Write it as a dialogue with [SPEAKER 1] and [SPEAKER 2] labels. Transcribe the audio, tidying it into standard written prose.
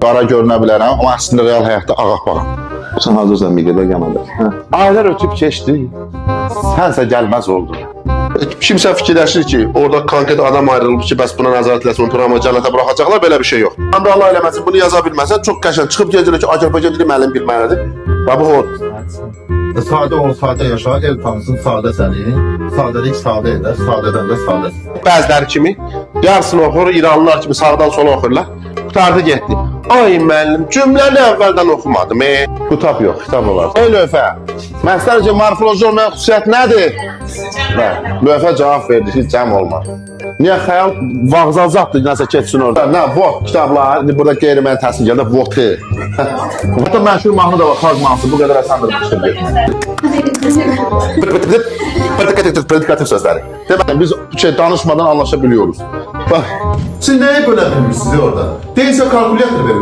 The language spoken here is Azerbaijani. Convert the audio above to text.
[SPEAKER 1] Qara görünə bilərəm, amma əslində real həyatda ağappağam.
[SPEAKER 2] Sən hazırsan bir qədər qanada. Hə.
[SPEAKER 1] Aylar ötüb keçdi. Sənsə gəlməz oldun.
[SPEAKER 2] Kimsə fikirləşir ki, orada konkret adam ayrılıb ki, bəs buna nəzarət eləsin, programı cənnətə buraxacaqlar, belə bir şey yox. Əmr Allah eləməsin, bunu yaza bilməsən, çox qəşəng çıxıb gələcək ki, Azərbaycan dili müəllim bilməlidir. Və bu o.
[SPEAKER 3] Sadə ol, sadə yaşa, el tanısın sadə səni. Sadəlik sadə edər, sadədən də sadə.
[SPEAKER 2] Bəziləri kimi yarısını oxuyur, İranlılar kimi sağdan sola oxuyurlar. Qurtardı getdi. Ay müəllim, cümləni əvvəldən oxumadım. E.
[SPEAKER 1] Qutab yox, kitab olar. Ey lövhə, məsəl üçün morfoloji olmayan xüsusiyyət nədir? Hə, lövhə cavab verdi ki, cəm olmaz. Niyə xəyal vağzal zaddır, nəsə keçsin orada. Nə, vot kitablar, indi burada qeyri-müəyyən təhsil gəldi, votu. Hətta məşhur mahnı da var, xalq mahnısı, bu qədər asandır çıxıb getmək.
[SPEAKER 2] Predikativ, predikativ sözləri.
[SPEAKER 1] Deməli, biz şey danışmadan anlaşa biliyoruz. Bax,
[SPEAKER 3] Siz nəyi bölə bilmirsiniz orada? Deyilsə kalkulyator verin.